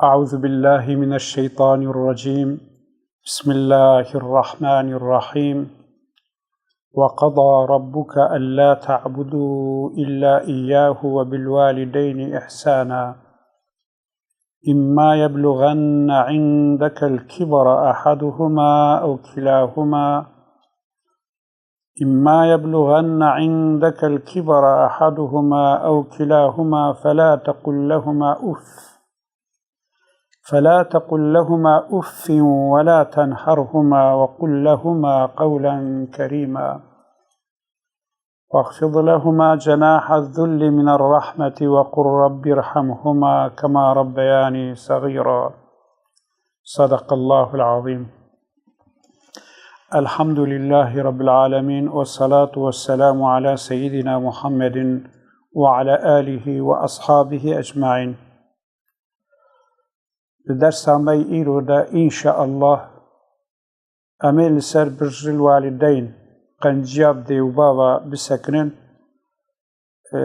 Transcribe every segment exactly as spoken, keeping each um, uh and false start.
أعوذ بالله من الشيطان الرجيم. بسم الله الرحمن الرحيم. وقضى ربك ألا تعبدوا إلا إياه وبالوالدين إحسانا. إما يبلغن عندك الكبر أحدهما أو كلاهما، إما يبلغن عندك الكبر أحدهما أو كلاهما فلا تقل لهما أف، فلا تقل لهما أف ولا تنهرهما وقل لهما قولا كريما. واخفض لهما جناح الذل من الرحمة وقل رب ارحمهما كما ربياني صغيرا. صدق الله العظيم. الحمد لله رب العالمين، والصلاة والسلام على سيدنا محمد وعلى آله وأصحابه أجمعين. Di dersa me yî îro de, înşeallah, em ê li ser birril walideyn, qenciya bi dê û bava bisekinin. Ee,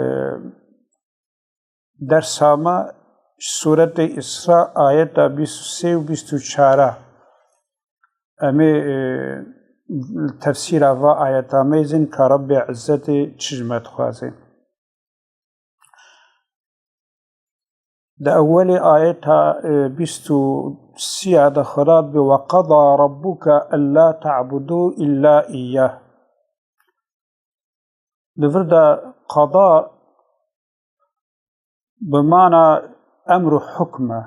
dersa me ji Sûretê Îsra ayeta bîst û sê û bîst û çar e. Em ê, e, li tefsîra va ayeta mêzin ka Rebbê Izzetê çi ji me dixwaze. Di ewelê ayeta, e, bîst û sê de Xweda dibê, "Ve qada rabbuke ella ta'budu illa iyyah." Di vir de qada bi mana emr û hukm e.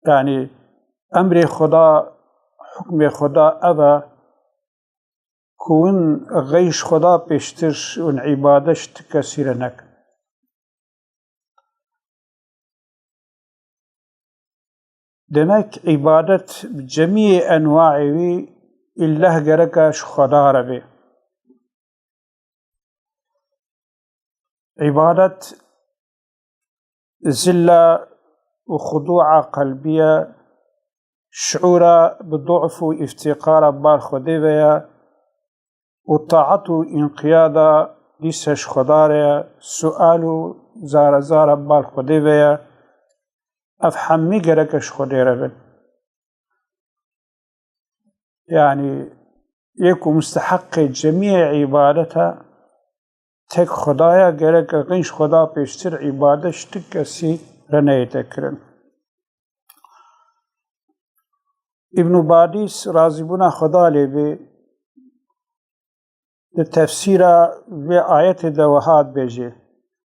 Yanî emrê Xweda, hukmê Xweda ev e ku hûn xeyr ji Xweda pêştir hûn îbadet ji ti kesî re nekin. Demek îbadet bi cemiyê enwaê wî îlleh gereke ji Xweda re bê. Îbadet zilla û xudûa qelbî ye, şiûra bi du'f û îftîqara bal Xwedê ve ye û taet û înqiyada dîse ji Xweda re ye, sual û zara zara bal Xwedê ve ye. Ev hemî gereke ji Xwedê re bin. Yanî yê ku musteheqê cemiyê îbadet e, tek Xwedaya, gereke xîn ji Xweda pêştir îbadet ji ti kesî re neyête kirin. Îbn Badîs, razîbûna Xweda lê bê, di tefsîra vê ayetê de wiha dibêje,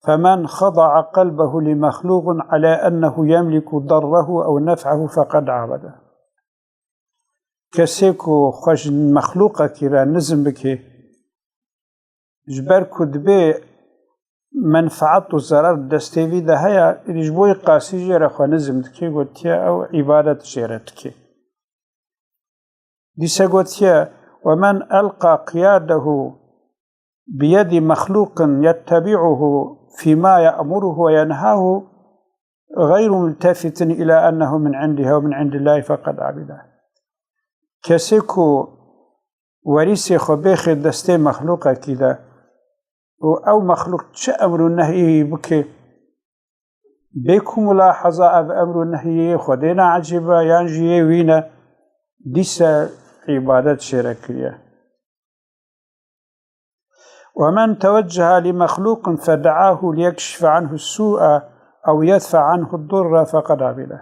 "Femen xada'a qelbehu li mexluqin ala ennehu yemliku darrehu ew nef'ehu feqed abede." Kesê ku xwe ji mexluqekî re nizm bike, ji ber ku dibê menfaet û zerar destê vî de heye, êdî ji bo wî qasî jê re xwe nizm dike, gotiye ew îbadet jê re dike. Dîse gotiye, "Ve men elqa qiyadehu biyedî mexluqin yettebi'uhu fîma ye'muruhu ve yenhahu gayru multefitin ila ennehu min indihi ve min indillahî feqed abide." Kesê ku werîsê xwe bêxê destê mexluqekî de û ew mexluq çi emr û nehyî bike, bê ku mulaheza ev emr û nehyê Xwedê ne ecêb e yan jî yê wî ne, dîse îbadet jê re kiriye. "Ve men tewecceha li mexluqin fede'ahu liyekşife anhu su'a ew yedfe anhu durre feqed abile."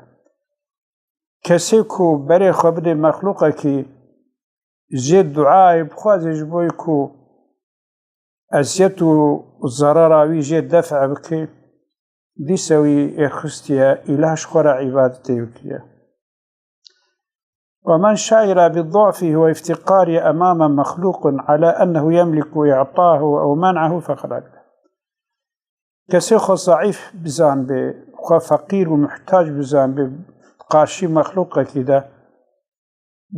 Kesê ku berê xwe bidê mexluqekî, jê duayê bixwaze ji bo ku eziyet û zerara wî jê def' bike, dîse wî êrxistiye îlah ji xwe re îbadetê wî kiriye. "Ve men şa'ira bi du'fihi ve iftiqarihi emame mexluqin ala ennehu yemliku i'tahu ew men'ahu feqed abile." Kesê xwe zeîf bizanbe, xwe feqîr û muhtac bizanbe, qarşî mexluqekî de,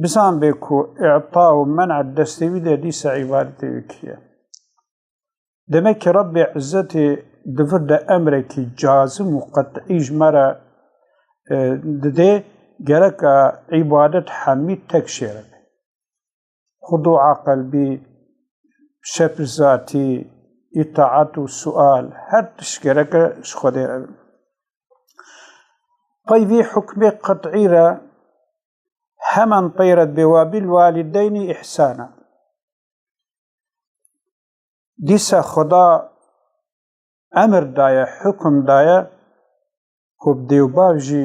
bizanbe ku îta û men'a destê wî de, dîsa îbadetê wî kiriye. Demek ki Rebbê Izzetê di vir de emrekî cazim û qet'î ji me re, e, dide, gereka îbadet hemî tek jê re be. Xudûa qelbî, şepir zatî, îtaet û sual, her tişt gereke ji Xwedê re bin. Pey vî hukmê qet'î re hemen pey re dibê: "Ve bil walideynî ihsana." Dîsa Xweda emir daye, hukm daye ku bi dêwbav jî,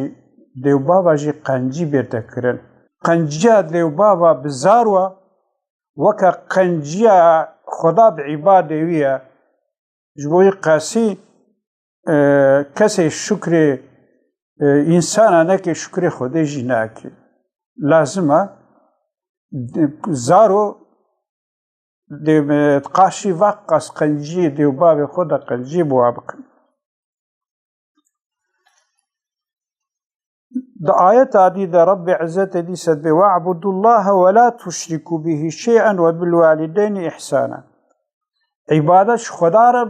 dêwbava jî qencî bête kirin. Qenciya dêwbava bi zarwa weke qenciya Xweda bi îbadê wî ye. Ji bo wî qasî, e, kesê şukrê, e, însana neke, şukrê Xwedê jî nake. Lazim e, d-, zaro dê, e, qaşî vaqas qenciyê dê û bavê xwe de qenciyê bi wa bikin. Di ayeta dî de Rebbê Izzetê dîse dibê: "We'budullahe ve la tuşrikû bihi şey'en ve bil walideynî ihsana." Îbadet ji Xweda re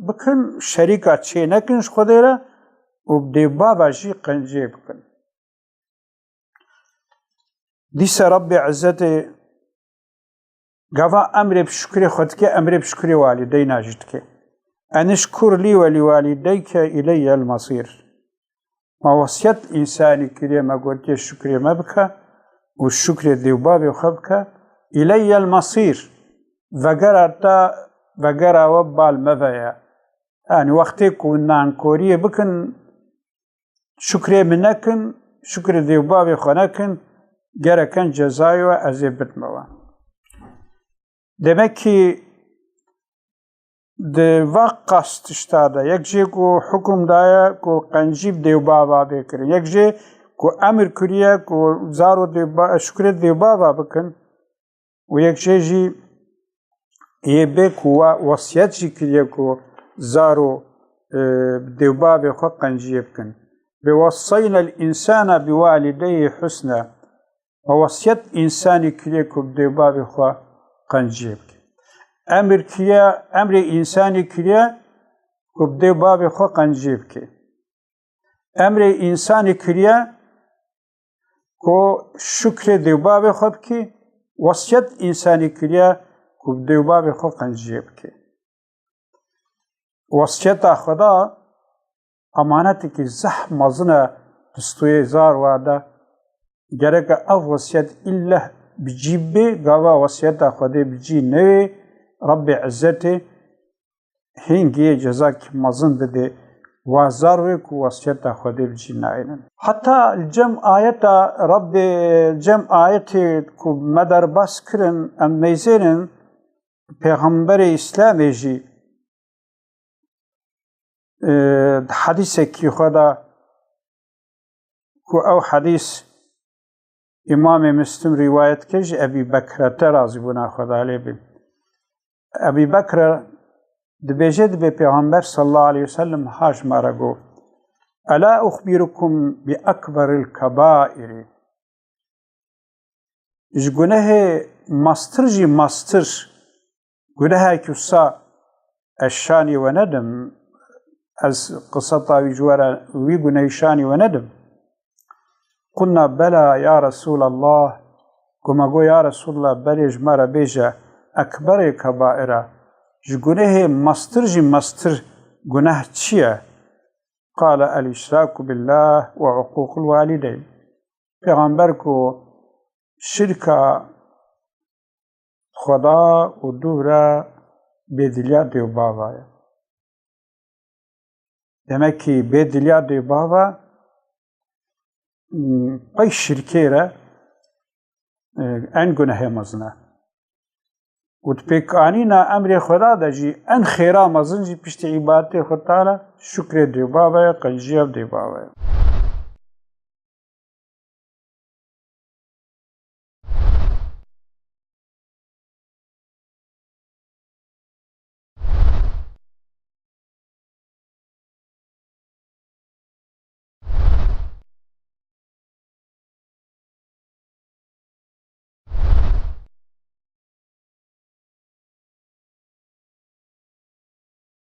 bikin, şerîka çê nekin ji Xwedê re û bi dê bava jî qenciyê bikin. Dîse Rebbê Izzetê gava emrê bi şukrê xwe dike, emrê bi şukrê walîdeyna jî dike. "Enişkur lî ve lî walîdeyke îleyel mesîr." Ma wesiyet însanî kiriye, me gotiye şukrê me bike û şukrê dê û bavê xwe bike. "Îleyel mesîr." Vegera te, vegera we bal me ve ye. Yanî wextê ku nankoriyê bikin, şukrê min nekin, şukrê dê û bavê xwe nekin, gereken cezayê we ez ê bidime we. Demek ki di va qas tişta de, yek jê ku hukum daye ku qencî bi dê û bava bê kirin, yek jê ku emir kiriye ku zaro dê û ba-, şukrê dê û bava bikin, û yek jê jî yê bê ku wa wesiyet jî kiriye ku zaro, e, bi dê û bavê xwe qenciyê bikin. "Ve wesseynel însana bi walideyhi husna." Ma wesiyet însanî kiriye ku bi dê û bavê xwe qenciyê bike. Emir kiriye, emrê însanî kiriye ku bi dê û bavê xwe qenciyê bike. Emrê însanî kiriye ku şukrê dê û bavê xwe bikî, wesiyet însanî kiriye ku bi dê û bavê xwe qenciyê bikî. Wesiyeta Xweda emanetekî zehf mezin e di stûyê zarwa de. Gereke ev wesiyet îlleh bi cî bê, gava wesiyeta Xwedê bi cî newê, Rebbê Izzetê hingê cezakî mezin bidê wa zarwê ku wesiyeta Xwedê bi cî nayînin. Heta li cem ayeta Rebbê, cem ayetê ku me derbas kirin, em meyzênin Pêxemberê Îslamê jî, e, di hedîsekî xwe de ku ew hedîs Îmamê Muslim rîwayet kir ji Ebî Bekre, te razîbûna Xweda lê bê. Ebî Bekre dibêje, dibê Pêxember sallallahu aleyhi ve sellem ha ji me re got: "Ela uxbirukum bi ekberil kebairi?" Ji gunehê mestir jî mestir, gunehekî wisa ez şanî we nedim, ez qiseta wî ji we re, wî gunehî şanî we nedim. Qulna bela ya Resûlallah, ku me got, ya Resûlallah, belê ji me re bêje, ekberê kebaira, ji gunehê mestir jî mestir guneh çi ye? Qale el-işraku billah ve uqûqul walideyn. Pêxember ku şirka Xweda û dû re bêdiliya dê û bava ye. Demek ki bêdiliya dê û bava, m, pey şirkê re, e, en gunehê mezin e. Û di pêkanîna emrê Xweda de jî en xêra mezin jî piştî îbadetê Xwedê Teala şukrê dê û bava ye, qenciya dê û bava ye.